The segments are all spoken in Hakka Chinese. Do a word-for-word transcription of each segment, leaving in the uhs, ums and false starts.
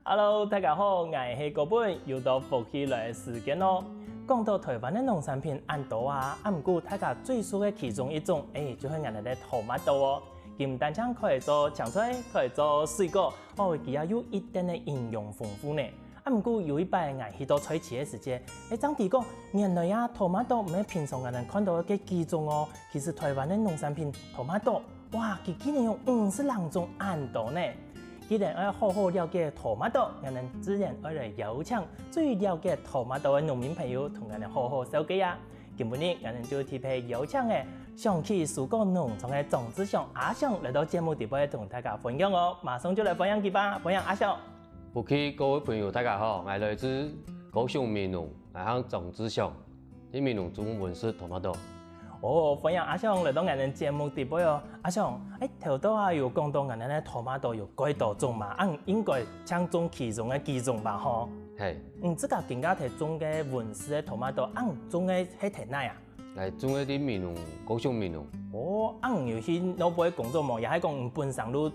Hello，大家好，𠊎係高本，又到福氣來个時間咯。講到臺灣个農產品恁多啊，啊毋過大家最熟个其中一種，誒，就係𠊎等个tomato哦。佢毋單淨可以做青菜，可以做水果，哦，佢也有一定个營養豐富呢。啊毋過有一擺𠊎去到菜市个時節，誒，正知講，原來啊，tomato毋係平常𠊎等看到个幾種哦，其實臺灣个農產品tomato 哇，佢竟然有五十零種恁多呢！既然愛好好了解tomato，𠊎等自然愛來邀請最了解tomato个農民朋友同𠊎等好好紹介啊。今晡日𠊎等就特別邀請个上去蔬果農場个莊志祥阿祥來到節目裡背同大家分享哦。馬上就來歡迎佢吧，歡迎阿祥！福氣各位朋友，大家好，𠊎來自高雄美濃，𠊎喊莊志祥，在美濃種溫室tomato。 哦，歡迎阿祥來到𠊎等節目裡背哦。阿祥，誒，頭到啊有講到𠊎等个tomato有幾多種嘛，啊應該淨種其中个幾種吧吼？係。嗯，自家今下在種个溫室个tomato，啊種个係在哪啊？𠊎種个在美濃，高雄美濃。哦，啊有去外背工作無？也係講你本身就，誒，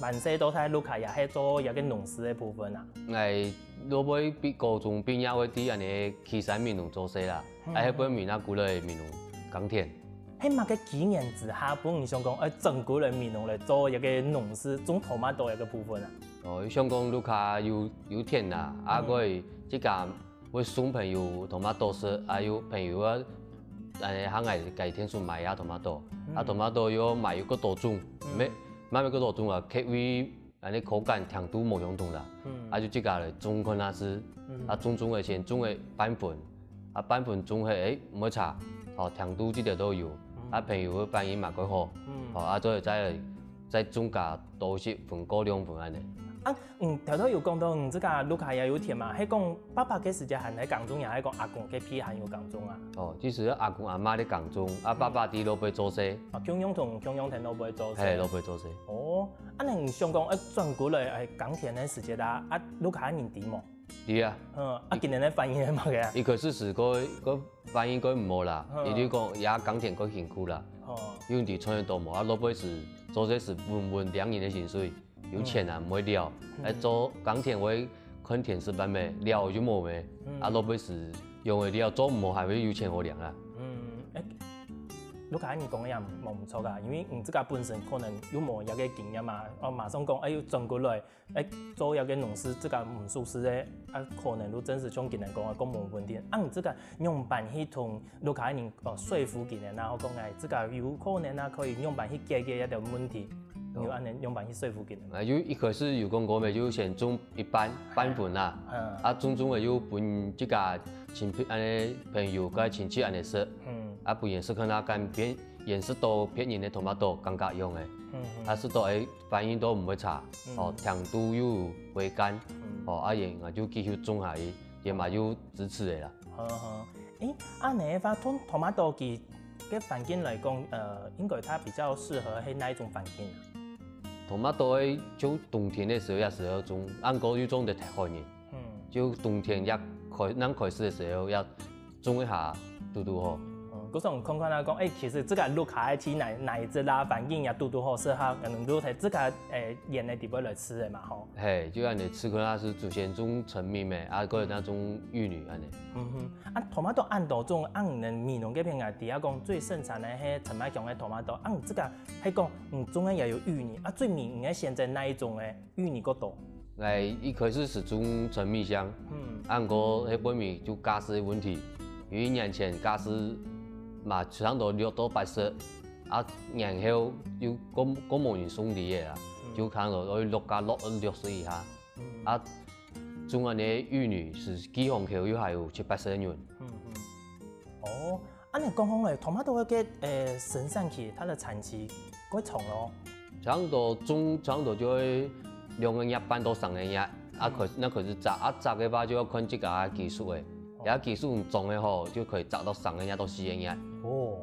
萬世到大屋下也係做這个農事个部分啊？𠊎外背畢高中畢業會在恁呢旗山美濃做事啦。 啊，係分美濃過來美濃耕田。係麼个機緣之下，分你想講愛轉過來美濃來做一个農事，種tomato一个部分啊？哦，想講屋下有有田啦，啊，嗯。過自家會送朋友tomato食，啊，有朋友啊，誒，喊𠊎該田數買啊tomato，啊，嗯。tomato又買又過多種，嗯。買買過多種啊，客位 恁呢口感甜度無相同啦。嗯。啊，就自家來種看下試。嗯。啊，種種个先種个半分，啊，半分種个，誒，毋會差，吼，甜度這兜都有。嗯。啊，朋友个反應嘛較好。嗯。吼，啊，所以再再種加多一分過兩分恁呢。啊，嗯，頭頭有講到你自家屋下也有田嘛，係講爸爸个時節還在耕種，也係講阿公該輩還有耕種啊？哦，其實阿公阿媽在耕種，啊，嗯。爸爸在外背做事。啊，共樣同共樣在外背做事。係，外背做事。哦， 啊，你想講愛轉過來，誒，耕田个時節啊，啊，屋下人知無？知啊。嗯，啊，佢等个反應係麼个啊？一開始係个个反應个毋好啦，嗯。佢就講這耕田个辛苦啦，哦。有人知賺得多無？啊，外背係做事係穩穩兩人个薪水，有錢啊，嗯。毋會了。嗯。誒，做耕田會看天時辦咩，了就無咩。嗯。啊，外背係用得了，做毋好還會有錢好領啊。嗯，誒，屋下人講个也無毋著啊，因為你自家本身可能又無這个經驗嘛，哦，馬上講，哎，又轉過來， 誒，做這个農事，自家毋熟事个，啊，可能就真實像佢等講个，講無問題。啊，你自家仰般去同屋下人，呃，說服佢等啊，講，誒，自家有可能啊，可以仰般去解決這條問題，有恁呢仰般去說服佢等？啊，有一開始有講過咩，就先種一半，半分啊。嗯。啊，種種个又分自家親戚恁呢朋友、个親戚恁呢食。嗯。啊，分佢等食看啊，敢變，佢等食到別人个tomato，感覺樣个。嗯，嗯。啊，食到，誒， 反應都毋會差，嗯。哦，甜度又有回甘，嗯。哦，啊，佢等就繼續種下去，佢等嘛又支持个啦。好，好。誒，恁呢个話，從tomato佢个環境來講，呃，應該佢比較適合係哪一種環境啊？Tomato个就冬天个時候也適合種，毋過又種得忒寒个。 嗯。就冬天也開，正開始个時候也種一下，堵堵好。嗯，故所看看啊，講，誒，其實這个屋下个地哪，哪一隻啦，環境也堵堵好，適合，可能就在這个，誒，園个底背來食个嘛，吼。嘿，就恁呢，食看啊，係首先種陳米咩，啊，過來再種玉女恁呢。嗯哼，啊，tomato恁多種，啊，你等美濃這片啊，底下講最盛產个係陳米鄉个tomato，啊，這个還講，嗯，種个也有芋泥，啊，最明顯个選擇哪一種个？ 芋泥較多。𠊎一開始係種陳米香，嗯。啊，毋過該背尾就價數个問題，有一年前價數嘛差毋多六到八十，啊，然後又過，過無人送禮个啊，嗯。就差毋多愛落價落六十以下。嗯。啊，種恁呢芋泥係幾行口又還有七八十个銀。嗯，嗯。哦， 恁呢講講咧，tomato个，呃，生產期，它的產期較長咯。差毋多種，差毋多就愛兩個月半到三個月，啊，嗯。開，那開始摘，啊，摘个話就要看自家个技術誒。哦。然後技術很重个吼，就可以摘到三個月到四個月。哦，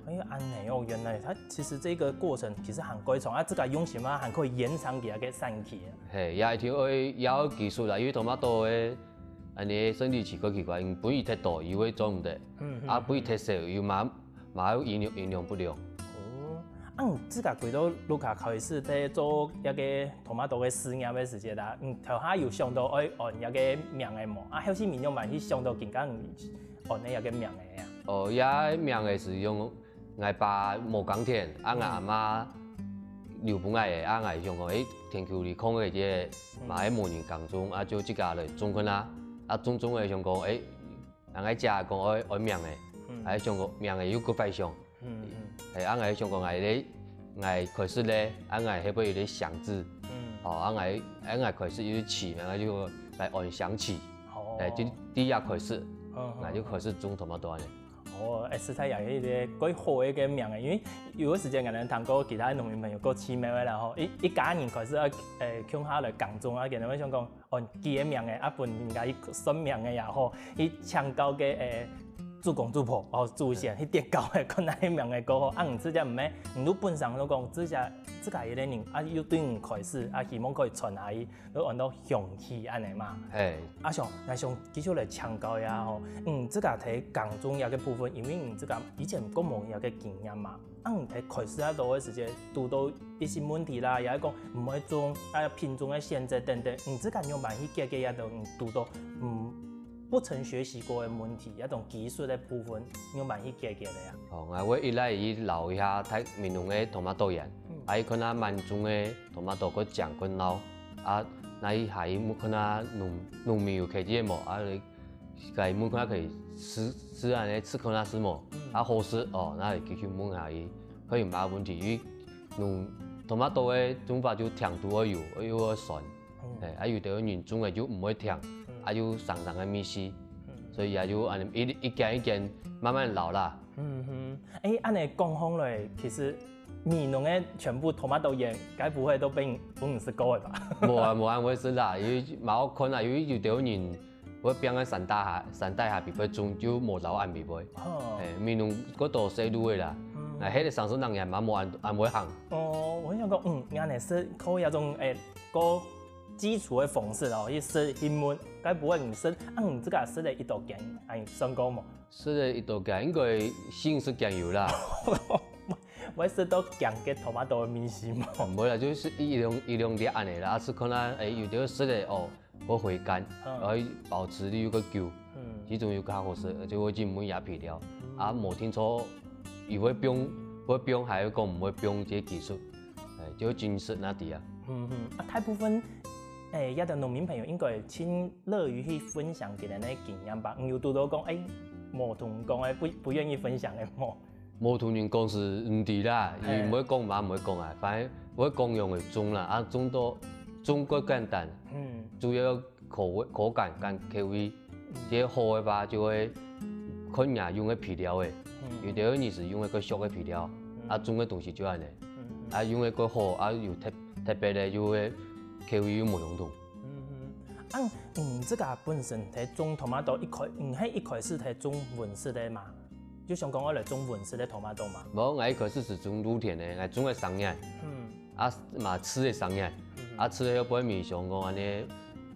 哎呀，恁呢哦，原來它其實這個過程其實還較長，啊，自家用心啊，還可以延長佢个產期啊。嘿，也一定愛，也要技術啦，因為tomato个 恁呢生理期較奇怪，因為分佢忒多，佢會做毋得。嗯，嗯，啊，分佢忒少，佢嘛，嘛有營養，營養不良。哦，啊，你自家歸到屋下開始在做一個tomato个事業个時節啦，你頭下有想到愛安一個名个無？啊，後續你仰般去想到今下你安个一個名个啊？哦，這名个係用𠊎爸無耕田，啊，𠊎阿媽留分𠊎个，啊，𠊎想講，誒，田坵裡空个這嘛係無人耕種，啊，就自家來種看啊，啊，種種个想講，誒， 𠊎个姐講愛安名个，嗯，𠊎想講名个又過壞想。嗯嗯，係，啊，𠊎想講𠊎咧，𠊎開始咧，啊，𠊎係會有點想字，嗯，哦，啊，𠊎，啊，𠊎開始有起名，𠊎就來安想起，哦，誒，就第一開始，嗯，𠊎就開始種tomato呢。哦，誒，實在也係一個蓋好个一個名个，因為有个時間可能聽過其他農民朋友講奇妙个啦吼，一一家人開始愛，誒，共下來耕種啊，可能會想講。 安佢个名个，啊，分人家去算命个也好，去請教个，誒，祖公祖婆，哦，祖先，去點教个，看哪个名个較好。啊，毋係這毋係，你都本身都講，自家，自家一個人，啊，又對你開始，啊，希望可以傳下去，都安到香氣恁呢嘛。係。啊，想，𠊎想繼續來請教一下吼，嗯，自家在耕種這個部分，因為你自家以前較無這個經驗嘛， 啊，你在開始啊，到个時節，堵到一些問題啦，也係講毋會種，啊，品種个限制等等，你自家仰般去解決這種堵到，嗯，不曾學習過个問題，這種技術个部分，仰般去解決个啊？哦，𠊎會一來去留一下大美濃个tomato園，嗯，啊，去看下滿種个tomato个靚个鬧，啊，那一下去看下農農民有開始無，啊， 該問看可以試試恁呢試看下係無，嗯，啊好食哦，那就繼續問下去，看有麼問題，因為農tomato个種法就甜度愛有，又愛酸，嗯，誒，啊有兜人種个就毋會甜，嗯，啊就酸酸个味緒，嗯，所以啊就恁呢一一間一間慢慢留啦。嗯哼，誒，恁呢講起來，其實美濃个全部tomato園，該不會都分分你食過个吧？無啊，無恁會食啦，因為嘛好看啊，因為有兜人 會放在山底下，山底下邊會種，就無留恁邊會。哦，誒，美濃較多細路个啦，嗯，那該个城市人也嘛無恁恁會行。哦，𠊎想講，嗯，恁呢係靠這種誒，較基礎个方式哦，去食去問，該不會你食，啊，你自家食个一多間，哎，算過無？食个一多間，應該四五十間有啦。會食到驚个tomato个味緒無？毋會啦，就係一兩一兩粒恁呢啦，啊，係可能誒，有兜食个哦。 个回甘，嗯，然後保持率又較久，嗯，其中又較好食，而且會盡無野肥料，嗯，啊，無定著，佢會放，會放還係講毋會放這技術，誒，就真實那底啊。嗯嗯，啊，大部分，誒，這兜農民朋友應該盡樂於去分享佢等个經驗吧？你有堵到講，誒，無同講誒，不不願意分享个無？ 無同人講係毋知啦，嘿，佢毋會講嘛，毋會講啊，反正會講用个種啦，啊，種到種較簡單，嗯，主要口味口感跟口味，嗯，這好个話就會看人用个肥料誒，嗯，有兜人係用个較俗个肥料，嗯，啊，種个東西就恁呢，嗯嗯，啊，用个較好，啊，有特特別个就會口味又無相同。嗯嗯，啊，你自家本身在種tomato一開，你係一開始在種溫室个嘛？ 就想講愛來種溫室个tomato嘛。無，𠊎一開始係種露天个，𠊎種个生葉，嗯，啊嘛試个生葉，嗯，啊試个後尾想講恁呢，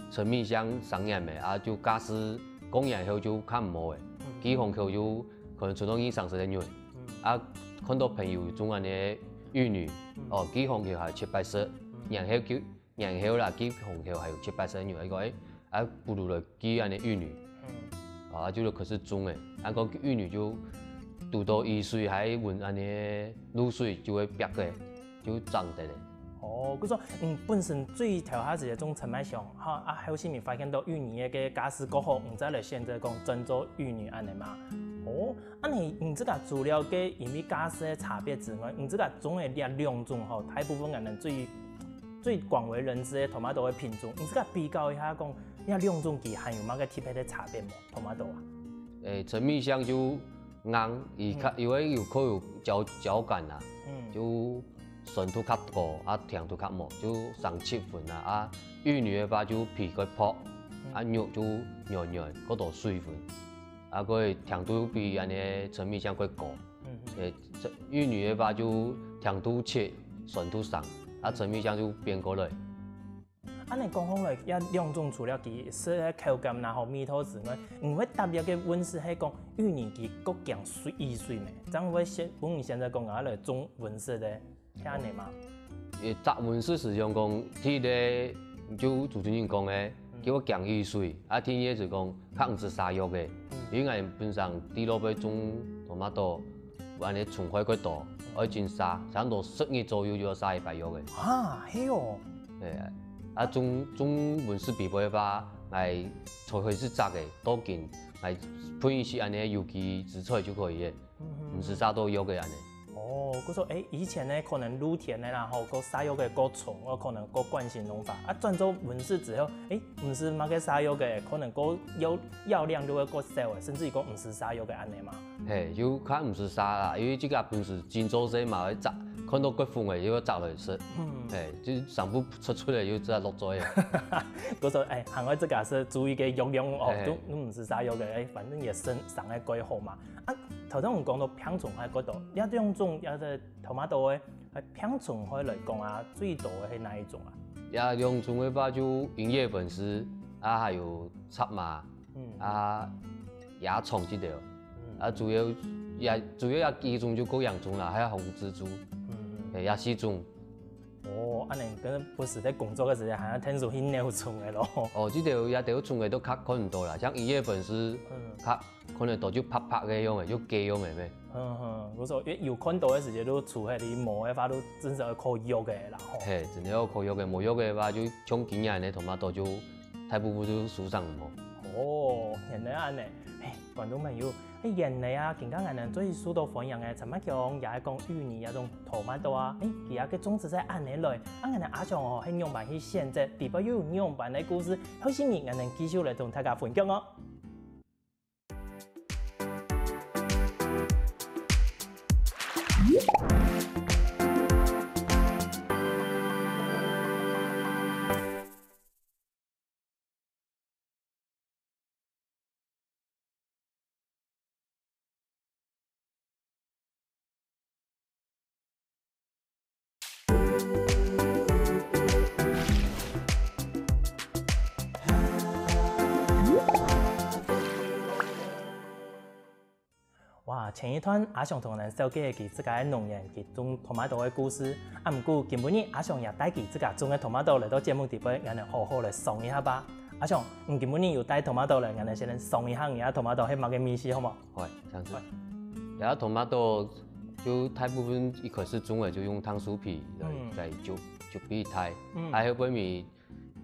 陳皮香生葉个，啊就價數講然後就較毋好个，嗯，幾行口就可能存到二三十个銀，嗯，啊看到朋友種恁呢芋泥，嗯，哦，幾行口還七八十，嗯，然後就 然後啦，佢紅後還有七八十个人，佢講，誒，啊，不如來寄恁呢芋泥。嗯。啊，就開始種誒。啊，講芋泥就堵到雨水還穩恁呢露水就會白个，就長得咧。哦，故所，嗯，本身最頭下係種陳皮香，哈，啊，後續你發現到芋泥个價數較好，你再來選擇講專做芋泥恁呢嘛。哦， 啊你，你自家除了个因為價數个差別之外，你自家種个這兩種吼，大部分可能最，最廣為人知个tomato个品種，你自家比較一下講，這兩種佢還有麼个特別个差別無？tomato啊？誒，陳皮香就硬，佢較，嗯，因為有較有嚼，嚼感啦，嗯，就酸度較高，啊，甜度較無，就生七分啊，啊，芋泥个話就皮較薄，嗯，啊，肉就軟軟，較多水分。 啊，佢个甜度比恁呢陳皮香較高。嗯嗯。誒，這芋泥个話就甜度七，酸度三，啊，陳皮香就反過來。恁樣講好來，這兩種除了佢食个口感然後味道之外，你會搭這个文字係講芋泥佢過驚水、易碎咩？這樣會選，分你選擇講啊來種文字个，係恁樣嗎？誒，摘文字是用講，第一个就主持人講个，嗯。叫我驚易碎，啊，第二个就講較毋使灑藥个，嗯。因為𠊎本身地路背種tomato， 恁樣蟲害較多，愛盡灑，差毋多十日左右就愛灑一擺藥个。啊，係哦。係啊，啊種種文字比賽个話，𠊎就開始摘个，到今，𠊎噴一息恁樣有機植栽就可以个，嗯哼。毋使灑到藥个恁樣。哦，故所，誒，以前呢，可能露天个啦，吼，過灑藥个過重，哦，可能過慣性弄法，啊，轉做文字之後，誒，毋使麼个灑藥个，可能過藥藥量就會過少个，甚至於講毋使灑藥个恁樣嘛。 嘿，又較毋使灑啦，因為自家本身種作个嘛，會摘，看到較紅个又摘來食。嗯。嘿，就全部出出來又摘落嘴个。故所，誒，還愛自家係注意个藥量哦，嘿。都都毋使灑藥个，誒，反正也生生个較好嘛。啊，頭先𠊎講到病蟲害較多，這兩種這个tomato个，誒，病蟲害來講啊，最多个係哪一種啊？這兩種个話就銀葉粉虱，啊，還有蚻蜢，嗯。啊，野蟲這兜。 嗯。啊，主要也主要也幾種就過嚴重啦，還有紅蜘蛛，嗯嗯。嘿，也四種。哦，恁樣跟不時在工作个時間，還要天數去鳥蟲个咯。哦，這兜也兜蟲个都較看毋到啦，像銀葉粉虱，嗯。較看得到就白白个樣个，就雞樣个咩。嗯哼，我說有看到个時間都除忒哩，無个話都真係愛靠藥个啦吼。嘿，真的要靠藥个，無藥个話就像今年个tomato就 大部分就收成無。哦，原來恁樣。嘿，觀眾朋友，嘿，原來啊，今下𠊎等最受到歡迎个陳百強，也係講芋泥這種tomato啊，誒，佢个種植係恁樣來，啊，𠊎等阿雄哦，係仰般去選擇，底背又有仰般个故事，後續𠊎等繼續來同大家分享哦。 哇，前一段阿雄同𠊎等紹介佢自家个農園，佢種tomato个故事。啊，毋過今晡日阿雄也帶佢自家種个tomato來到節目底背，𠊎等好好來嚐一下吧。阿雄，你今晡日有帶tomato來，𠊎等先來嚐一下你个tomato係麼个味緒，好無？ 會，恁樣子。會。然後tomato就大部分一開始種个就用藤樹皮來，嗯。來做，做比喻。嗯。啊，後尾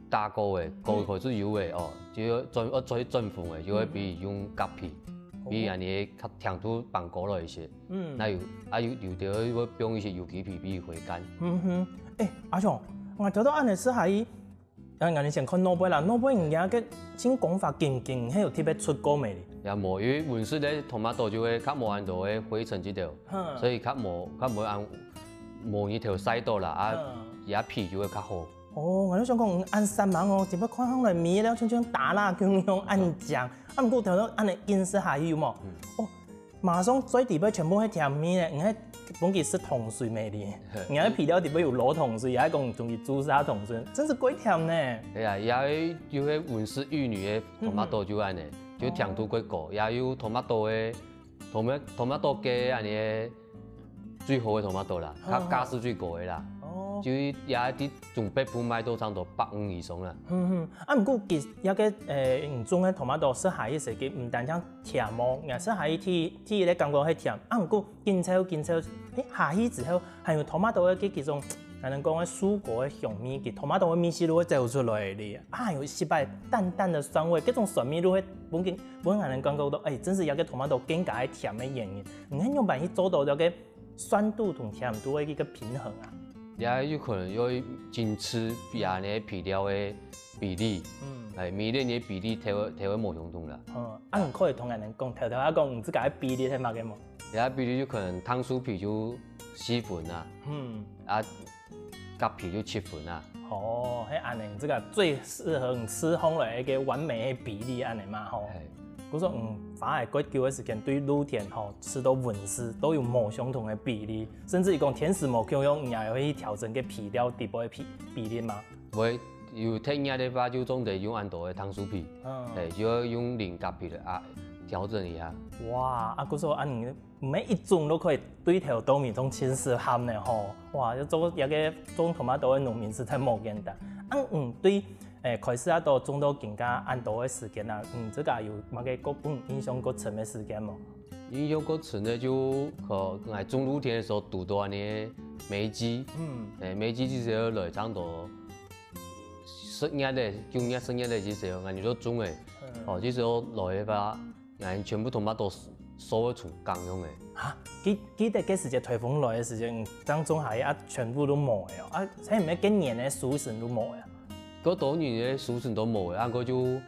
打過个，過嗯。開始有个哦，就要轉，要再轉紅个，就會比喻用隔皮，哦。比喻恁樣較長度放高了一些。嗯。那有，啊有，有的會用一些有機皮，比喻回甘。嗯哼，誒，阿雄，𠊎頭到恁樣試下去， 啊，𠊎等先看外背啦，外背人家个新講法緊緊，係有特別出過無哩？也無，因為溫室个tomato就會較無恁多个灰塵這兜，哼。所以較無，較無恁，無日頭曬到啦，啊，哼。佢个皮就會較好。哦，𠊎就想講，嗯，恁煞猛哦，只不過看上來味了，像像打蠟共樣恁靚，啊，毋過頭到恁樣緊食下去有無？嗯。哦， 馬上嘴底背全部係甜味呢，你係分佢食糖水無哩？你个皮料底背有落糖水，也係講同佢注射糖水，真係過甜呢。係啊，也有个溫室芋泥个tomato就恁樣，就甜度過高，也有tomato个，tomato，tomato个恁樣个最好个tomato啦，較價數最高个啦。哦。就也在中北部賣到差不多百五以上啦。嗯嗯，啊，毋過其實這个，誒，你種个tomato食下去時，佢毋單淨 甜哦，也係下去第，第一个感覺係甜，啊，毋過緊湊緊湊，誒，下去之後，還有tomato个這幾種，還能講个蔬果个香味，佢tomato个味緒都會走出來哩，啊，還有一息淡淡个酸味，這種酸味都會分佢，分人感覺到，誒，真係這个tomato更加个甜个原因。你看仰般去做到這个酸度同甜度个一个平衡啊？也有可能要精緻，比恁樣皮料个 比例，嗯。誒，每一年个比例都會，都會無相同啦。嗯，啊，你可以同𠊎等講，頭頭啊講，你自家个比例係麼个無？這比例就可能藤樹皮就四分啊，嗯。啊，隔皮就七分啊。哦，係恁樣，這个最適合你食紅來一个完美个比例恁樣嘛吼。係。故所，嗯，花了較久个時間對露天吼，食到溫室都有無相同个比例，甚至於講天時無共樣，你也會去調整个皮料底背个比，比例嘛。會，有忒熱个話就總得用恁多个𢯭手皮，嗯。嘿，就愛用零角皮个啊，調整一下。哇，啊，故所恁樣，毋係一種都可以對頭到尾種盡適合呢吼。哇，要做一個種tomato个農民實在無簡單。啊，嗯，對，誒，開始啊到種到今下恁多个時間啊，嗯，這個有麼个較分印象較深个時間無？ 印象較深个就，呃，𠊎種露天个時候堵到恁呢个黴蜞。嗯。誒，黴蜞其實來差不多十月个，九月、十月个時候，𠊎就種个。嗯。哦，這時候來个話，𠊎全部tomato都掃到像工樣个。哈，記，記得該時節颱風來个時節，嗯，正種下去啊，全部都無个哦。啊，係毋係該年个收成都無个啊？ 較多人个收成都無个，啊，𠊎就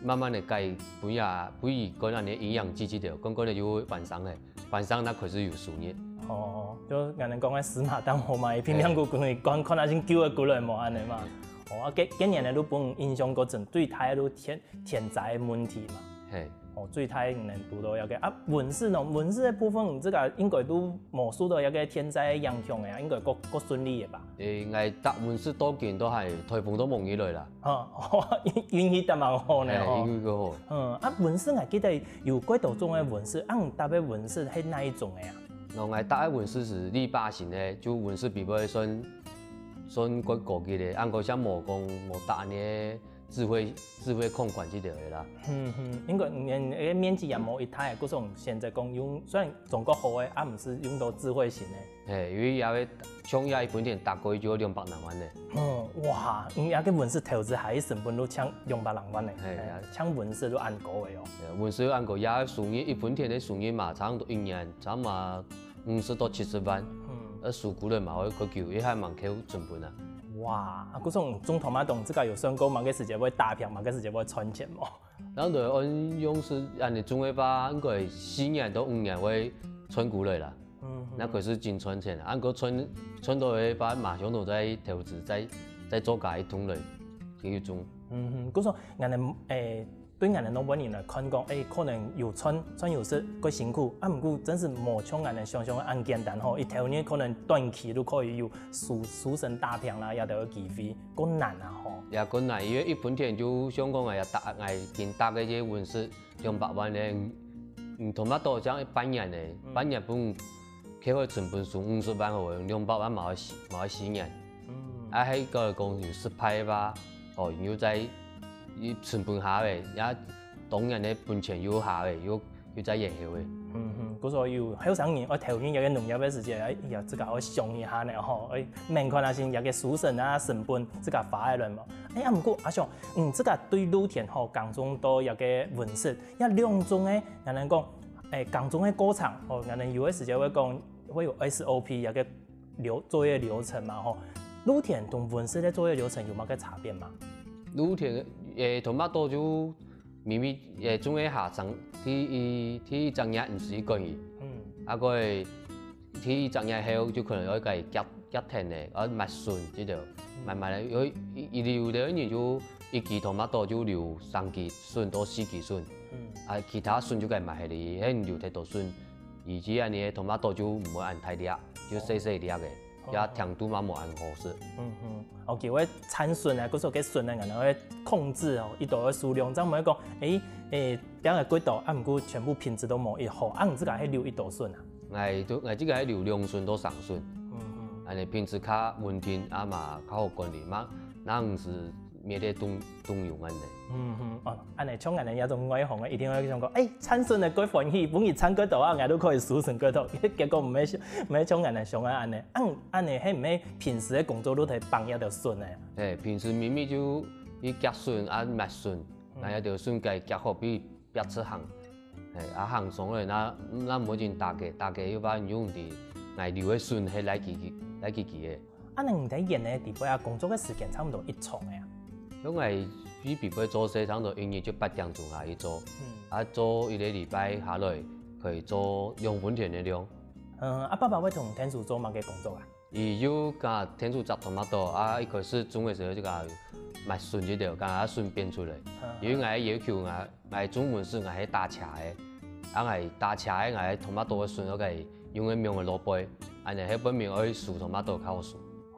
慢慢个改，分佢，分佢灌恁呢營養劑質个，灌灌个就會翻生个，翻生那開始有收入。哦，就𠊎等講个死馬當活馬醫，拼命个滾，看，看下先救个過來無恁呢嘛。哦，啊，該，該年个都分印象較深，最大个都天，天災个問題嘛。嘿。 哦，最大能堵到一個啊，溫室呢，溫室个部分，這個應該都無受到一個天災个影響个啊，應該較，較順利个吧？誒，𠊎搭溫室到今都還颱風都無入來啦。哈，運，運氣都蠻好呢，嘿，吼。運氣較好。嗯，啊，溫室𠊎記得有幾多種个溫室，啊，你搭个溫室係哪一種个啊？哦，𠊎搭个溫室係立霸型个，就溫室比較算，算較高級个，啊，毋過像無講，無搭恁呢 智慧，智慧控管這條个啦。嗯，嗯，應該，嗯，該面積也無幾大，故所選擇講用，雖然中國好个，啊，毋係用到智慧型个。嘿，因為也會，像也一分田大概就兩百零萬呢。嗯，哇，嗯，該个溫室投資下去成本都像兩百零萬呢。嘿，嘿，啊。像溫室都恁高个哦。嘿，溫室恁高，也收入一分田个收入嘛，差不多一年，差不多 五十到七十萬，嗯。呃，收過來嘛，會較久，也還蠻扣成本啊。哇，啊，故所種tomato，這個有算過麼个時節會打平，麼个時節會賺錢無？當然，按樣式恁呢種个話，應該四年到五年會賺過來啦。嗯，嗯。那可是真賺錢啊，啊，毋過賺，賺到个話，馬上都再投資，再，再做加一桶來，繼續種。嗯，嗯，故所，恁呢，誒， 對𠊎等農民人來看講，誒，可能有賺，賺有蝕，較辛苦，啊，毋過真係無像𠊎等想像个恁簡單吼，一頭年可能短期都可以有收，收成打平啦，這兜个機會，較難啊吼。也較難，因為一分田就像講𠊎也搭，𠊎今搭个這溫室兩百萬个，嗯，tomato這樣半年呢，嗯。半年分佢扣个成本收五十萬好了，兩百萬嘛愛四，嘛愛四年。嗯。啊，該个講有失敗吧，哦，又再 佢成本下个，也當然个本錢又下个，又，又再延後个。嗯哼，故所有後生人愛投入這个農業个時節，哎呀，這个愛想一下呢吼，哎，免看啊，先這个收成啊、成本，這个花个人嘛。哎呀，毋過阿兄，嗯，這个對露天吼，耕種到這个溫室，這兩種个，𠊎等講，哎，耕種个過程，吼，𠊎等有个時節會講，會有S O P這个 流，作業流程嘛吼。露天同溫室个作業流程有麼个差別嗎？露天，誒，tomato就明明，誒，種个下生，第一，第一隻月毋使管佢。嗯。啊，過第一隻月後就可能愛該夾，夾田个，愛抹筍這兜，嗯。抹抹咧，有一，一流个人就一支tomato就留三支筍到四支筍。嗯。啊，其他筍就該抹忒哩，係留忒多筍。 以前恁呢个tomato就毋會恁大粒，就細細粒个，哦。也甜度嘛無恁好食。嗯哼，哦，佢會摻筍啊，故所該筍啊，然後會控制哦，佢兜个數量，正毋會講，誒，誒，點个幾多，啊，毋過全部品質都無幾好，啊，你自家係留幾多筍啊？𠊎都，𠊎自家係留兩筍到三筍，嗯哼。恁呢品質較穩定，啊嘛較好管理嘛，若毋係 滅个動，動用恁呢。嗯哼，哦，恁呢像恁呢這種外行个，一定會想講，誒，摻筍个蓋歡喜，分佢摻蓋多啊，𠊎都可以收成蓋多。結果毋係，毋係像恁呢想啊，恁呢，恁，恁呢係毋係平時个工作都在幫這兜筍呢？嘿，平時明明就去夾筍啊，抹筍，嗯。啊，這兜筍該夾好比 壁出行。嘿，啊，行上來，那，那無一定打个，打个又把用的，𠊎留个筍，嘿，來幾，來幾幾个。啊，恁呢你在園个底背啊，工作个時間差不多幾長个啊？像𠊎去底背做事，差不多一日就八點鐘下去做，嗯。啊，做一個禮拜下來，可以做兩分田个量。嗯，啊，爸爸會同𢯭手做麼个工作啊？ 佢有佮𢯭手摘tomato，啊，一開始種个時候就佮抹筍這兜，佮筍變出來。嗯。因為𠊎个要求，𠊎，𠊎種溫室𠊎係打斜个，啊，𠊎打斜个，𠊎tomato个筍，𠊎用个苗个落背，恁呢，係分明愛收tomato較好收。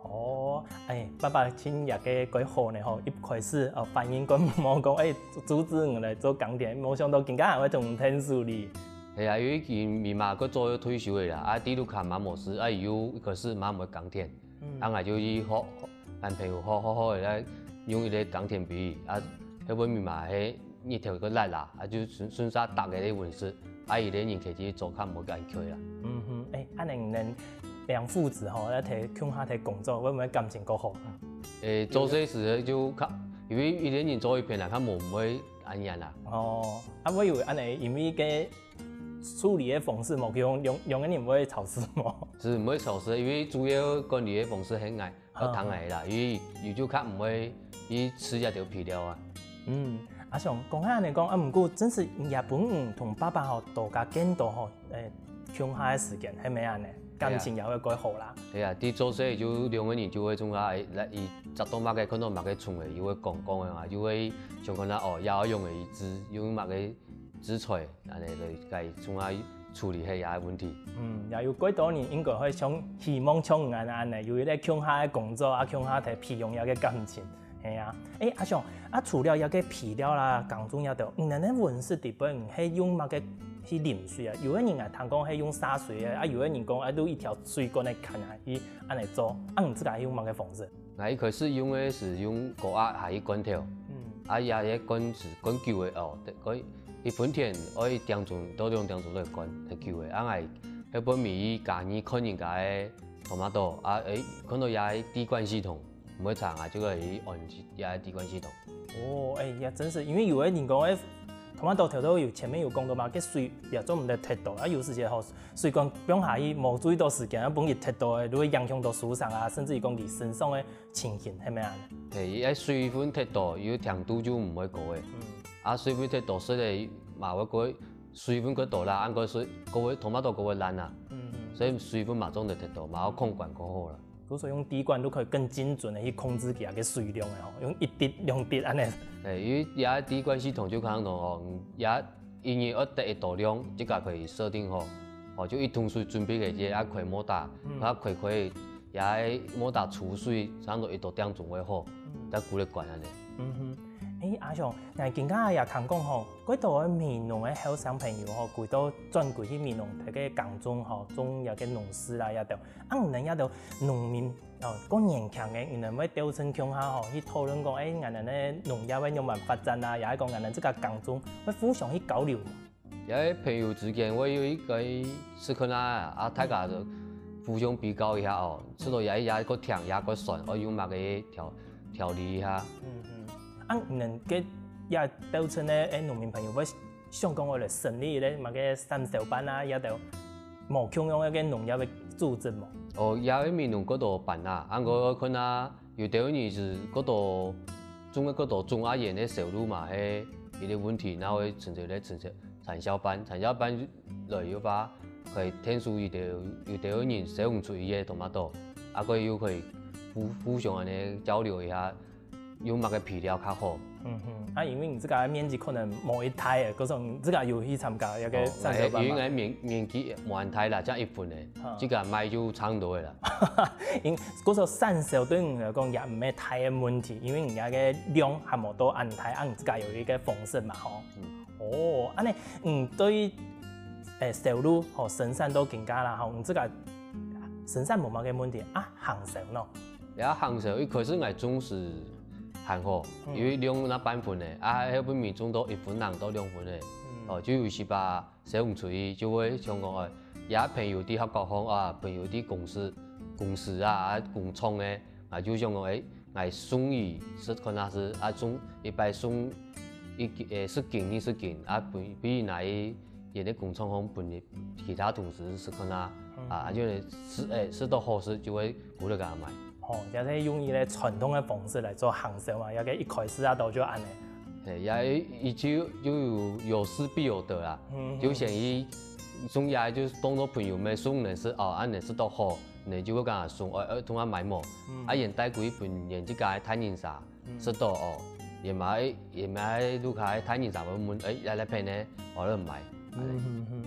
哦，哎，爸爸親也个蓋好呢吼，一開始哦，反應蓋無講，哎，阻止你來做耕田，無想到今下還會同你𢯭手哩。係啊，因為佢姆媽蓋早就退休个啦，啊，在屋下嘛無事，啊，有一開始嘛毋會耕田，嗯，啊，𠊎就去學，學，摎朋友學，學，學个來用一個耕田比喻，啊，該分姆媽係 日頭个辣啦，啊就順順續逐个个溫室，啊佢个人客氣做較毋會恁𤸁啦。嗯哼，哎，恁樣恁兩父子吼，來提共下提工作，會毋會感情較好？誒，做事時就較，因為一個人做一片啦，較無毋會恁樣啦。哦，啊會有恁樣，因為个處理个方式無，用兩兩個人會吵事無？係毋會吵事，因為主要管理个方式係𠊎。 較聽个啦，因為佢就較毋會去食這兜肥料啊。嗯，阿雄，講下恁樣講，啊，毋過真實也分你同爸爸吼，多加見到吼，誒，共下个時間，係毋係恁樣？感情也會蓋好啦。係啊，在做事就兩個人就會總下來，佢摘到麼个看到麼个蟲个，又會講講个嘛，又會想看下哦，也愛用个一支，用麼个 資材，恁樣來該從下處理係這个問題。嗯，也有幾多人應該會像希望像恁樣恁樣，有一個共下个工作啊，共下提培養這個感情，係啊。誒，阿雄，啊除了這個肥料啦、耕種這兜，你等个溫室底背你係用麼个去淋水啊？有个人啊，聽講係用灑水个，啊有个人講啊，都一條水管个看啊，去恁樣做，啊你自家係用麼个方式？ 𠊎一開始用个係用高壓下去灌頭，嗯，啊也係灌係灌久个哦，灌一分田愛一點鐘到兩點鐘來灌，忒久个。啊𠊎後尾加入看人家个tomato，啊誒看到這个滴灌系統，毋會差啊，就可以安這个滴灌系統。哦，誒，也真係，因為有个人講个tomato頭頭有前面有講到嘛，該水也做毋得忒多，啊有時節吼，水管放下去無注意到時間，啊分佢忒多个，就會影響到收成啊，甚至於講佢生長个 情形，係毋係恁樣？係，佢个水分忒多，佢个甜度就毋會高个。嗯，啊水分忒多，食个嘛會過，水分過多啦，恁過食，過會tomato過會爛啊。嗯嗯，所以水分嘛做毋得忒多，嘛愛控管較好啦。故所用滴灌就可以更精準个去控制佢个水量个吼，用一滴兩滴恁樣。係，因為這滴灌系統就可能講哦，這 一日愛得幾多量，自家可以設定好。哦，就一桶水準備个，這愛開motor，嗯，啊開開，這motor出水，差毋多幾多點鐘會好，嗯，再過來灌恁樣。嗯哼，誒，阿雄，𠊎今下也聽講吼，幾多个美濃个後生朋友吼，佢都轉歸去美濃，大家耕種吼，種這个農事啦，這兜。啊，你等這兜農民 哦，過年輕个，你等會兜成共下吼，去討論講，誒，𠊎等个農業會仰般發展啊，也係講𠊎等自家耕種會互相去交流。也係朋友之間會有一個試看啊，啊，大家就互相比較一下哦，試到也也過甜也過酸，哦，有麼个調調理一下。嗯嗯，啊，你等个也兜成个，誒，農民朋友會 想講愛來成立一個麼个產銷班啊，這兜無共樣个農業个組織無？哦，也係美濃幾多班啊，啊，𠊎看啊，有兜人係幾多種个幾多種啊，佢个銷路嘛係一個問題，然後會成立咧產銷產銷班，產銷班來个話，可以𢯭手有兜有兜人銷毋出去个tomato，啊，佢又可以互互相恁樣交流一下， 用麼个肥料較好。嗯哼，啊，因為你自家个面積可能無幾大个，故所你自家有去參加這個產銷班嘛？哦，𠊎因為𠊎面面積無恁大啦，正一分个，哈，自家賣就差毋多个啦。因故所產銷對你來講也毋係大个問題，因為人家个量還無到恁大，啊，你自家有一個方式嘛，吼。嗯。哦，恁樣，嗯，對於，誒，銷路吼，生產到今下啦，吼，你自家生產無麼个問題啊，行銷呢？ 這行銷一開始𠊎種時還好，嗯，因為量那半分个，啊，後尾種到一分零到兩分个，嗯，哦，就有時把銷毋出去，就會想講，哎，也朋友在學校項啊，朋友在公司，公司啊，啊，工廠个，啊，就想講，哎，𠊎送佢食看下係，啊，送一擺送一斤，誒，十斤、二十斤，啊，分分佢拿去 佢个工廠項分其他同事食看啊，嗯，啊，就係食，誒，食到好食就會鼓勵佢買。哦，也係用一個傳統个方式來做行銷嘛，也係一開始啊，都就恁樣。係，也佢就就有有失必有得啦，嗯，就先佢送佢就當做朋友咩，送人食哦，恁樣食到好，你就會跟佢送，誒，誒，同佢買無？嗯，啊，佢帶歸分佢自家个大人儕， 食到哦，也買也買路下个大人儕會問，誒，來來便呢，我來買。嗯哼哼。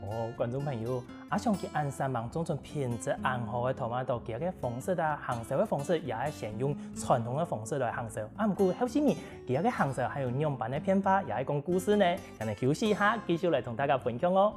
哦，觀眾朋友，阿祥佢恁煞猛種出品質恁好个tomato，佢个方式啊，行銷个方式也係先用傳統个方式來行銷。啊，毋過後生人，佢个行銷還有仰般个變化，也係講故事呢？𠊎等休息一下，繼續來同大家分享哦。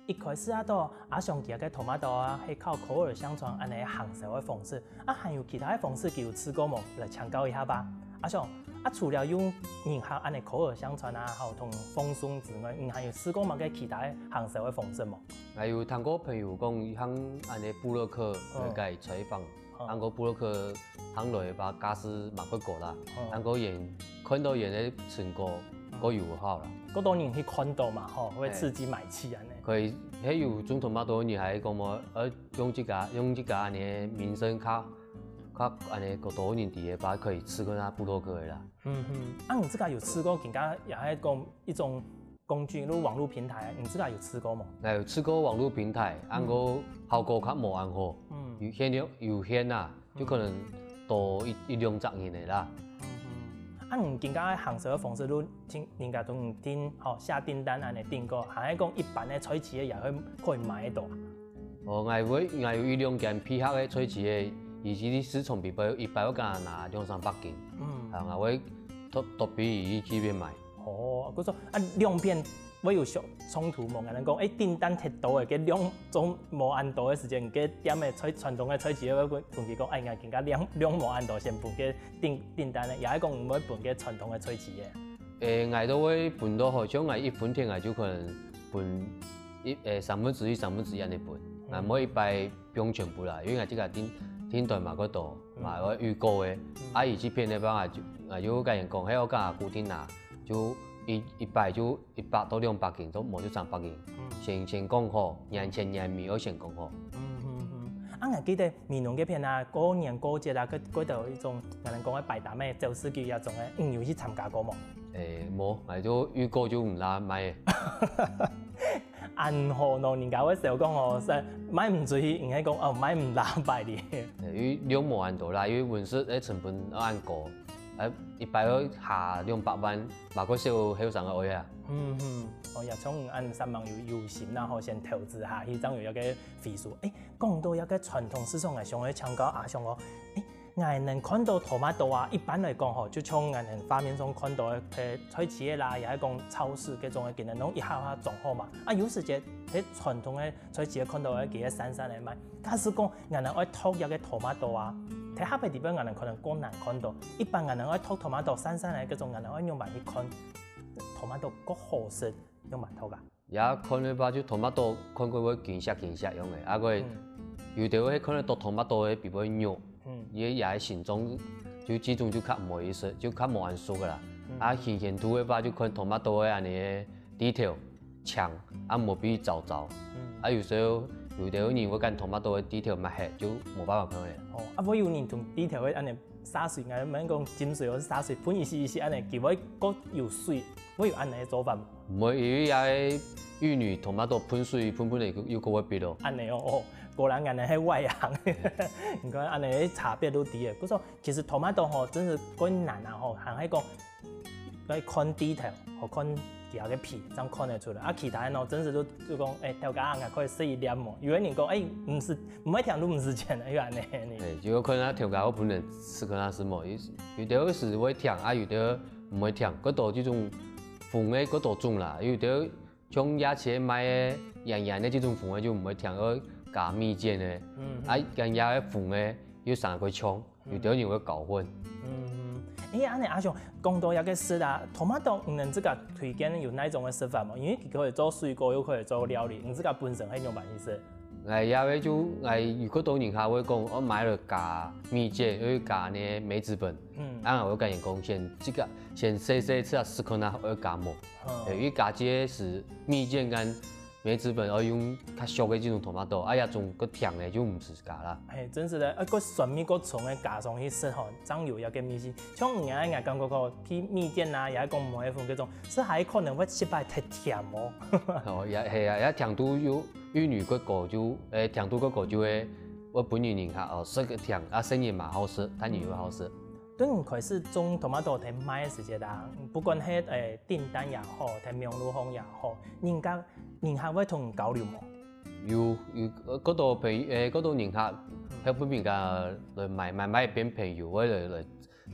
一開始啊，到阿祥佢个tomato啊，係靠口耳相傳恁呢行銷个方式，啊，還有其他个方式，佢有試過無？來請教一下吧。阿祥，啊，除了用人客恁呢口耳相傳啊，還有同放送之外，你還有試過麼个其他个行銷个方式無？𠊎有聽過朋友講，行恁呢部落客來該採訪，嗯。行過部落客行來把價數嘛較高啦，嗯。行過人看到人个成果，嗯。較有效啦。較多人去看到嘛，吼，會刺激買氣恁呢。可以，還有種tomato个人還講麼，呃，用這個，用這個恁呢名聲較，較恁呢較多人知个吧，可以試看下部落客个啦。嗯哼，啊，你自家有試過，更加也係講一種工具，就網路平台，你自家有試過無？𠊎有試過網路平台，嗯。毋過效果較無恁好。嗯。有限量，有限啊，就可能多一，一兩隻人个啦。嗯哼。啊，你今个行銷个方式，就聽人家同你訂，吼，下訂單恁呢訂過，還係講一般个菜市个也會可以買得到啊？哦，𠊎會，𠊎有一兩間配合个菜市个，佢个市場比一般，一般會敢拿兩三百斤。嗯。啊，𠊎會特，特別去該片買。 哦，佢說啊，兩片會有小衝突無？𠊎等講，誒，訂單忒多个，該量總無恁多个時間，該店个菜，傳統个菜市个會同佢講，哎，𠊎今个量，量無恁多，先分該訂，訂單个，也係講毋會分該傳統个菜市个。誒，𠊎都會分到好，像𠊎一分田，𠊎就可能分一，誒，三分之一、三分之一恁呢分，𠊎毋會一擺 放全部啦，因為𠊎自家訂，訂單嘛較多，嘛愛預購个。啊，佢這片个話，𠊎就，𠊎就跟人講，係𠊎自家固定拿，就一，一擺就一百到兩百斤，都無就三百斤。先，先講好，年前年尾愛先講好。嗯，嗯，嗯。啊，𠊎記得美濃該片啊，過年過節啊，該，該兜一種，𠊎等講个擺攤个，走市集啊種个，嗯，有去參加過無？誒，無，𠊎就預購就毋罅賣。 恁好喏，人家會笑講哦，係賣毋出去，應該講哦，賣毋罅擺哩。因為量無恁多啦，因為溫室个成本恁高，啊，一擺愛下兩百萬，嘛較少後生个愛啊。嗯哼，哦，也像恁煞猛有，有心啦，吼，先投資下去，正有一個回收。誒，講到一個傳統市場，𠊎想愛請教阿祥哦，誒， 𠊎等看到tomato啊，一般來講吼，就像𠊎等畫面上看到个，誒，菜市个啦，也係講超市該種个，佢等攏一下下裝好嘛。啊，有時節，在傳統个菜市个看到个，佢个散散个賣。假使講𠊎等愛擇一個tomato啊，在下背地方𠊎等可能較難看到。一般𠊎等愛擇tomato散散个該種，𠊎等愛仰般去看tomato較好食，仰般擇啊？ 也看个話，就tomato看過會金色金色樣个，啊，過有兜係看得到tomato个皮會肉，佢个也係形狀，就這種就較無意思，就較無恁熟个啦。啊，新鮮度个話，就看tomato个恁呢个蒂頭青，啊，無比燥燥。啊，有時候有兜人會講tomato个蒂頭擘忒，就無辦法看个。哦，啊，會有人同蒂頭个恁呢 灑水，𠊎毋係講浸水，或係灑水，噴一息一息恁呢，佢會較有水，會有恁呢个做法無？毋會，因為也係玉女tomato噴水，噴噴个又，又較會變咯。恁呢哦，哦，果然𠊎等係外行。你看恁呢差別都知个。故所其實tomato吼，真係較難啊吼，還係講愛看蒂頭，好看佢个皮，正看得出來。啊，其他个喏，真係都，就講，誒，頭家，𠊎可以食一粒無？有个人講，誒，毋使，毋會甜都毋使錢啊，又恁呢呢。誒，就要看啊，頭家个本人 試看下係無，有，有兜係會甜，啊，有兜毋會甜，較多這種紅个較多種啦，有兜像夜市賣个圓圓个這種紅个就毋會甜，愛加蜜餞个。啊，圓圓个紅个又生較長，有兜人會搞混。嗯，誒，恁呢阿雄，講到這個食啊，tomato你等自家推薦有哪種个食法無？因為佢可以做水果，又可以做料理，你自家本身係仰般去食？ 𠊎也會就𠊎有較多人客會講，哦，買了加蜜餞，又加呢梅子粉，嗯，啊，𠊎會跟人講，先這個先試試吃啊，試看啊，愛加無？嗯，因為加這個係蜜餞跟梅子粉，愛用較熟个這種 tomato，哎呀，種个甜个就毋使加啦。嘿，真係个，啊，个酸味个重个加上去食吼，正有一個味緒。像你啊，𠊎感覺个，去蜜餞啊，也講梅粉這種，係還可能會食飽忒甜哦。哦，也係啊，也甜度有 玉女較高就，欸，甜度較高就會，會分人人客哦，食个甜，啊，細人嘛好食，大人又好食。對你開始種 tomato在賣个時節啦，不管係，欸，訂單也好，在網路上也好，人家，人客會同你交流無？有，有，呃，較多朋友，欸，較多人客，後尾人家來買，買，買變朋友，會來，來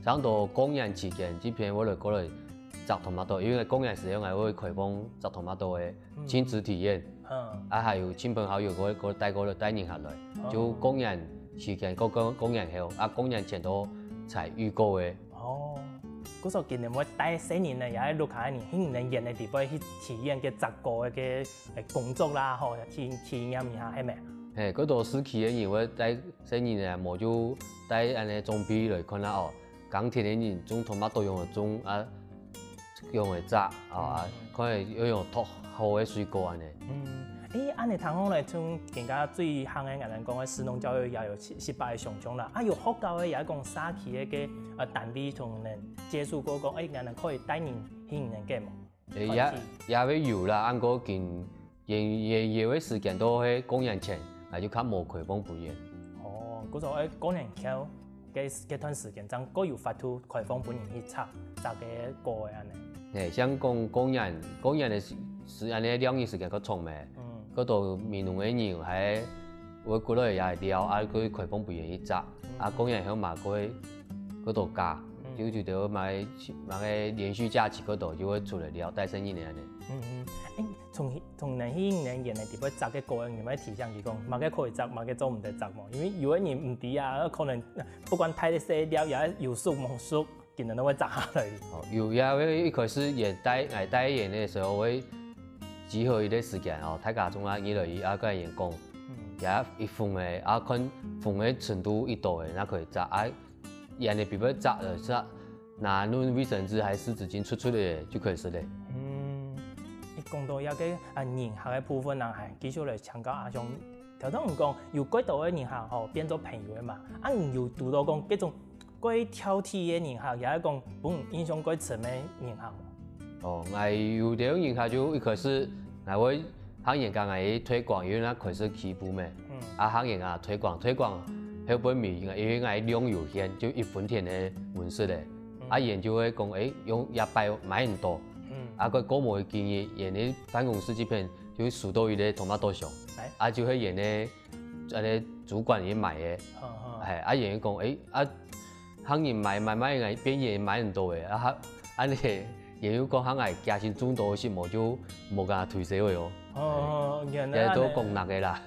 差不多過年期間，這片會來過來摘 tomato，因為過年時間𠊎會開放摘 tomato个親子體驗，嗯，啊，還有親朋好友會，會帶過來，帶人客來，就過年期間，過，過，過年後，啊，過年前都採預購个。哦，故所今年會帶細人呢，也係屋下人，去人園个地方去體驗个摘果个，欸，工作啦，吼，體，體驗一下，係無？嘿，較多市區个人會帶細人呢，無就帶恁呢裝備來看啊，哦， 耕田个人種 tomato用來種啊，用來摘啊，看會用著好个水果恁呢。嗯，欸，恁呢聽講咧，像今下最夯个，𠊎等講个食農教育也有十，十八个想像啦。啊，有學校个也講社區个，呃，單位同人接觸過，講，欸，𠊎等可以帶人去恁呢个無？ 欸，也，也會有啦，毋過今，因，因，因為時間都係過年前，𠊎就較無開放分人。哦，故所愛過年後，該，該段時間正過有法度開放分人去摘，摘个果个恁呢。嘿，像講過年，過年个時，時恁呢，兩日時間較長咩？嗯，較多美濃个人還會過來也尞，啊，過開放分人去摘，啊，過年後嘛過，過多假。 就，就得買，買个連續假期過多，就會出來尞，帶細人仔恁呢。嗯嗯，欸，從，從恁呢去恁呢園个地方摘个果，你會提醒佢講，麼个可以摘，麼个做毋得摘無？因為有个人毋知啊，可能不管大个細尞，也有熟無熟，可能都會摘下來。哦，有，也會一開始園帶，欸，帶園个時候會集合一個時間哦，大家總啊，你來，啊，跟園講，也一分个，啊，看分个程度幾多个，那可以摘，啊， 園个必須摘了，摘，拿用衛生紙還係濕紙巾捽捽个就可以食了。嗯，你講到這個，啊，人客个部分啊，還繼續來請教阿兄。頭先你講有幾多个人客吼，變做朋友个嘛，啊，你有堵到講這種幾挑剔个人客，也係講分你印象幾深个人客無？ 哦，𠊎有兜人客就一開始，𠊎會行園佮𠊎推廣，因為該開始起步咩。嗯。啊，行園啊，推廣，推廣，後尾因為𠊎量有限，就一分田个溫室咧。嗯。啊，園就會講，欸，用一擺買毋到。嗯。啊，該過無幾日，園个辦公室這片就收到一個tomato箱。欸。啊，就係園个，恁呢主管佢買个。嗯嗯。係，啊，園講，欸，啊， 行人買，買，買，買，變園買毋到个，啊，恁呢，園又講行𠊎加薪種多，係無就無佮推銷个哦。哦，原來恁呢。也都講難个啦。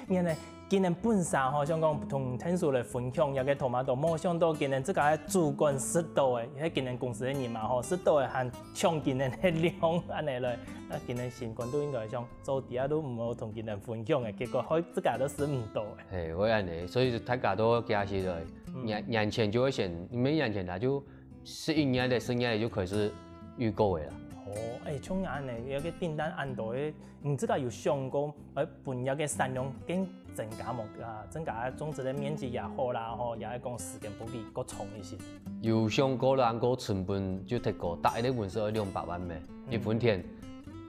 原來今年本身吼，想講同聽眾來分享這個tomato，無想到今年自家个主管食到个，該今年公司个人嘛吼，食到个還搶今年个量恁呢來，啊，今年心肝肚應該想做底下都毋好同今年分享个，結果害自家都食毋到个。嘿，會恁呢，所以大家都加起來。 嗯。年，年前就會先，毋係年前啦，就十一月个、十二月就開始預購个啦。哦，欸，像恁呢，這個訂單恁多个，你自家有想過，呃，分這個產量更增加無？啊，增加種植个面積也好啦，吼，也係講時間比較長一些。有想過啦，毋過成本就忒高，搭一個溫室愛兩百萬咩，嗯。一分田，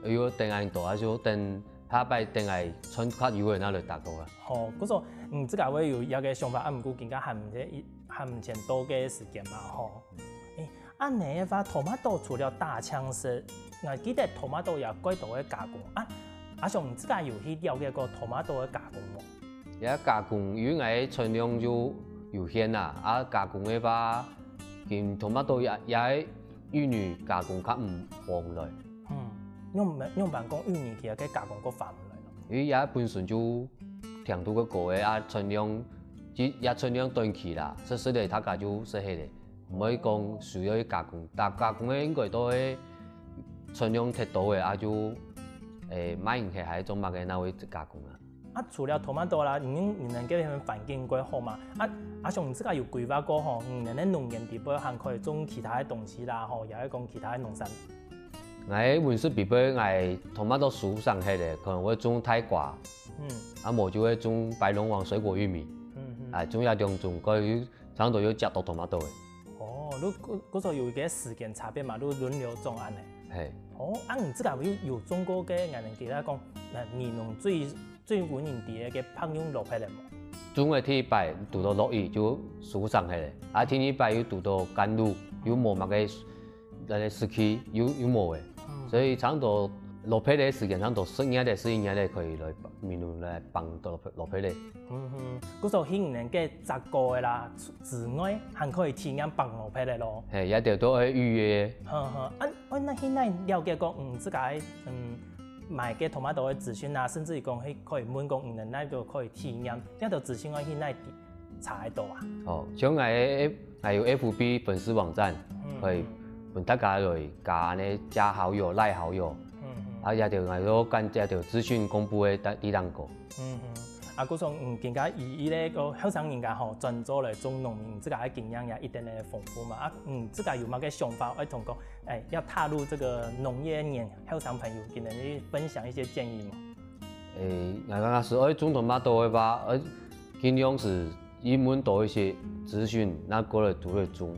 又等恁多，還係等下擺等𠊎賺較有个，那來搭過啦。 吼，故所，嗯，自家會有這個想法，啊，毋過今下還毋係，還毋曾到該時間嘛，吼。欸，恁呢个話，tomato除了打青色，𠊎記得tomato也有幾多个加工啊。阿兄，你自家有去了解過tomato个加工無？這加工，因為𠊎个產量就有限啦，啊，加工个話，跟tomato也，也係玉女加工較毋方來。嗯，仰般，仰般講玉女佢个加工較方來咯？ 因為這本身就甜度較高个，啊，產量，這，這產量短期啦，食食个大家就食忒个，毋會講需要去加工，但加工个應該都係產量忒多个，啊，就，欸，賣毋忒還係做麼个，那會加工啊。啊，除了tomato啦，你你能个環境蓋好嘛？啊，阿雄，你自家有規劃過吼，你能个農園底背還可以種其他个東西啦，吼，也係講其他个農產。𠊎溫室底背，𠊎tomato收成忒咧，可能會種大瓜，嗯，啊，無就會種白龍王水果玉米，嗯嗯，啊，種這兩種，可以差不多有食到tomato个。哦，你故故所有一個時間差別嘛，你輪流種恁呢。係。哦，啊，你自家有有種過个，𠊎能記得講，呃，美濃最最有人知个白龍蘿蔔个無？種个第一擺堵到落雨就收成忒咧，啊，第二擺又堵到乾露，又無麼个，該个時期又又無个，所以差不多蘿蔔个時間差不多十月个、十一月个可以來美濃來放到蘿蔔个。嗯哼，故所去年个摘果个啦之外，還可以體驗放蘿蔔个咯。係，這兜都愛預約。呵呵，啊，啊，該去哪了解講，嗯，自家个，嗯，買个tomato个資訊啊，甚至於講，係可以問講，嗯，哪兜可以體驗，這兜資訊愛去哪查得到啊？哦，像𠊎个，𠊎有FB粉絲網站，嗯，可以分大家來加恁呢加好友、賴好友，嗯嗯，啊，這兜𠊎都跟這兜資訊公布个地地方个。嗯嗯。啊，故所，嗯，今下以一個後生人家吼，轉做來種農民，自家个經驗也一定个豐富嘛。啊，嗯，自家有麼个想法，愛同講，哎，要踏入這個農業个後生朋友，跟佢分享一些建議嘛？誒，𠊎講係愛種tomato个話，愛盡量係去問多一些資訊，那過來就會種。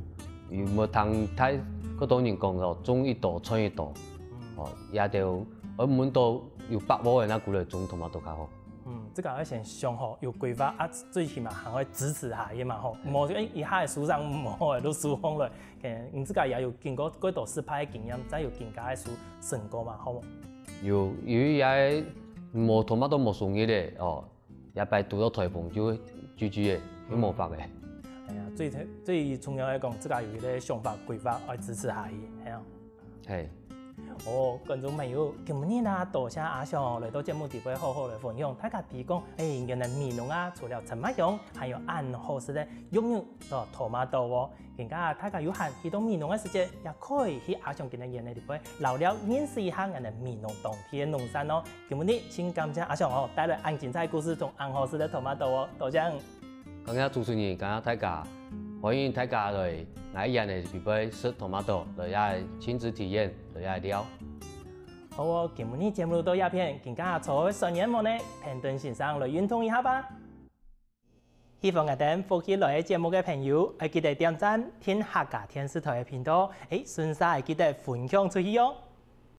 有無聽太過多人講到種一朵賺一朵，哦，這兜愛問到有把握个，那過來種tomato較好。 嗯，這個愛先想好，有規劃啊，最起碼還會支持下去嘛吼。無就，哎，一下个收成無好个，都輸光了。可能你自家也有經過幾多失敗个經驗，才有今下个收成果嘛，好無？有，有一下無tomato無收入咧，哦，這擺堵到颱風就GG个，就無法个。哎呀，最最重要个講，自家有一個想法規劃，愛支持下去，係啊。 係。哦，觀眾朋友，今日啊，多謝阿雄哦，來到節目底背好好來分享。大家知講，哎，原來美濃啊，除了陳百雄，還有恁好食个肉肉到tomato哦。今下大家有閒去到美濃个時節，也可以去阿雄佢个園仔底背，尞尞認識一下𠊎等美濃當地个農產哦。今日盡感謝阿雄哦，帶來恁精彩个故事同恁好食个tomato哦，多謝。 感謝主持人，感謝大家，歡迎大家來𠊎園仔底背食tomato，來這親子體驗，來這尞。好哦，今日節目到這片，今下坐个酸軟無呢？等等先生來運動一下吧。喜歡𠊎等福氣來个節目个朋友，愛記得點讚，訂客家電視台个頻道，誒，順續愛記得分享出去哦。